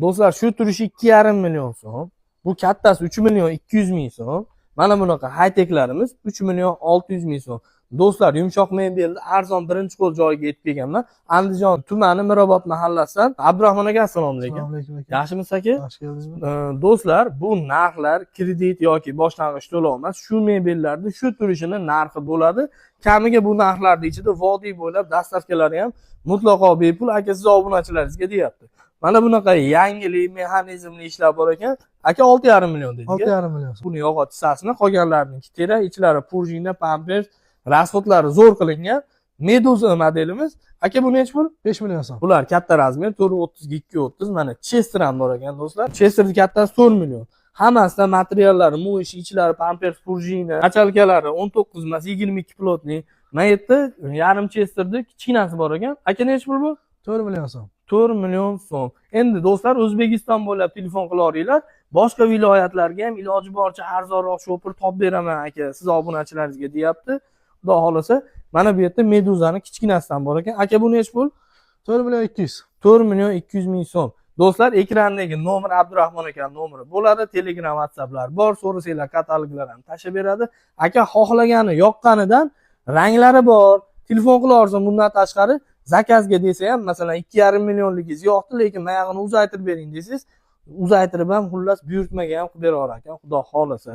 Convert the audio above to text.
Do'stlar, shu turishi 2,5 million so'm. Bu kattasi 3 million 200 ming so'm. Mana bunaqa high-techlarimiz 3 million 600 ming so'm. Do'stlar, yumshoq mebelni arzon birinchi qo'l joyiga yetib kelganman. Andijon tumani, Mirobod mahallasidan. Abdurahmon aka, assalomu alaykum. Assalomu alaykum aka. Yaxshimisiz, aka? Yaxshi keldingizmi? Do'stlar, bu narxlar kredit yoki boshlang'ich to'lov emas. Shu mebellarni shu turishini narxi bo'ladi. Kamiga bu narxlarni ichida vodiy bo'ylab доставка lari ham mutlaqo bepul, aka, siz obunachilaringizga deyapti. Mana bunaqa yangilik, mexanizmli ishlar bor ekan. Aka, 6,5 million dedik. 6,5 million so'm. Buni yog'och hissasini, qolganlariniki terak, ichlari пружина, pampers, расход lari zo'r qilingan. Meduza modelimiz. Aka, bu nechi pul? 5 million so'm. Bular katta размер, 4,30 ga 2,30. Mana Chester ham bor ekan, do'stlar. Chesterni kattasi 4 million. Hammasida materiallari, мышь, ichlari pampers, пружина, качалка lari 19 emas, 22 плотный. Mana yerda yarim Chesterni kichkinasi bor ekan. Aka, nechi pul bu? 4 million so'm. 4 million so'm. Endi, do'stlar, O'zbekiston bo'ylab telefon qilaveringlar. Boshqa viloyatlarga ham iloji boricha arzonroq shopir topib beraman, aka, siz obunachilaringizga deyapti. Xudo xohlasa, mana bu yerda Meduzani kichkinasidan bor ekan. Aka, bu nechi pul? 4 million 200. 4 million 200 ming so'm. Do'stlar, ekrandagi nomer Abdurahmon aka nomeri bo'ladi. Telegram, WhatsApplar bor. So'rasanglar, kataloglar ham tashlab beradi. Aka xohlagani, yoqqanidan ranglari bor. Telefon qilaversin, bundan tashqari заказ ga desa ham, masalan, 2,5 millionligingiz yoqdi, lekin mayog'ini uzaytirib bering desangiz, uzaytirib ham, xullas, buyurtmaga ham qilib beraverar ekan, xudo xohlasa.